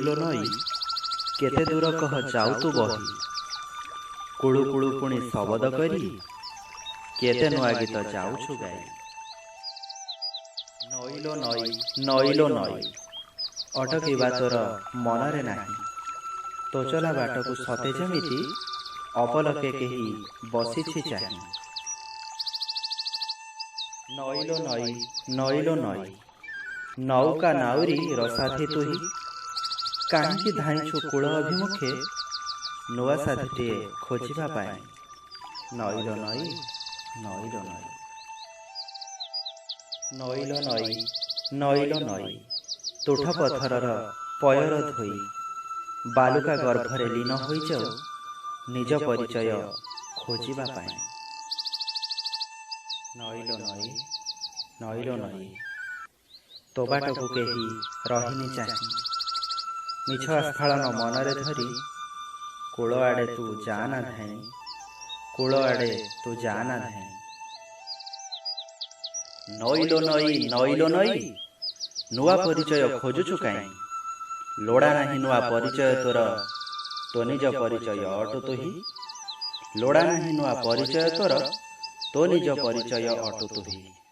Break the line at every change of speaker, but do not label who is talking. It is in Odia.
ନଈଲୋ ନଈ, କେତେ ଦୂର କହ ଯାଉ ତୁ ବହି? କୁଳୁ କୁଳୁ ପୁଣି ଶବଦ କରି କେତେ ନୂଆ ଗୀତ ଯାଉଛୁ ଗାଇ। ନଈଲୋ ନଈ, ନଈଲୋ ନଈ, ଅଟକିବା ତୋର ମନରେ ନାହିଁ। ତୋ ଚଲା ବାଟକୁ ସତେ ଯେମିତି ଅପଲକେ କେହି ବସିଛି ଚାହିଁ। ନଈଲୋ ନଈ, ନଈଲୋ ନଈ, ନୌକା ନାଉରୀ ରସାଧି ତୁହି, କାହିଁକି ଧାଇଁଛୁ କୂଳ ଅଭିମୁଖେ ନୂଆ ସାଥିଟିଏ ଖୋଜିବା ପାଇଁ? ନଈଲୋ ନଈ, ନଈଲୋ ନଈ। ନଈଲୋ ନଈ, ନଈଲୋ ନଈ, ତୁଠ ପଥରର ପୟର ଧୋଇ ବାଲୁକା ଗର୍ଭରେ ଲୀନ ହୋଇଯାଉ ନିଜ ପରିଚୟ ଖୋଜିବା ପାଇଁ। ନଈଲୋ ନଈ, ନଈଲୋ ନଈ, ତୋ ବାଟକୁ କେହି ରହିନି ଚାହିଁ। ମିଛ ଆସ୍ଫାଳନ ମନରେ ଧରି କୂଳ ଆଡ଼େ ତୁ ଯାନା ଧାଇଁ, କୂଳ ଆଡ଼େ ତୁ ଯାନା ଧାଇଁ। ନଈଲୋ ନଈ, ନଈଲୋ ନଈ, ନୂଆ ପରିଚୟ ଖୋଜୁଛୁ କାହିଁ? ଲୋଡ଼ା ନାହିଁ ନୂଆ ପରିଚୟ ତୋର, ତୋ ନିଜ ପରିଚୟ ଅଟୁ ତୁହି। ଲୋଡ଼ା ନାହିଁ ନୂଆ ପରିଚୟ ତୋର, ତୋ ନିଜ ପରିଚୟ ଅଟୁ ତୁହି।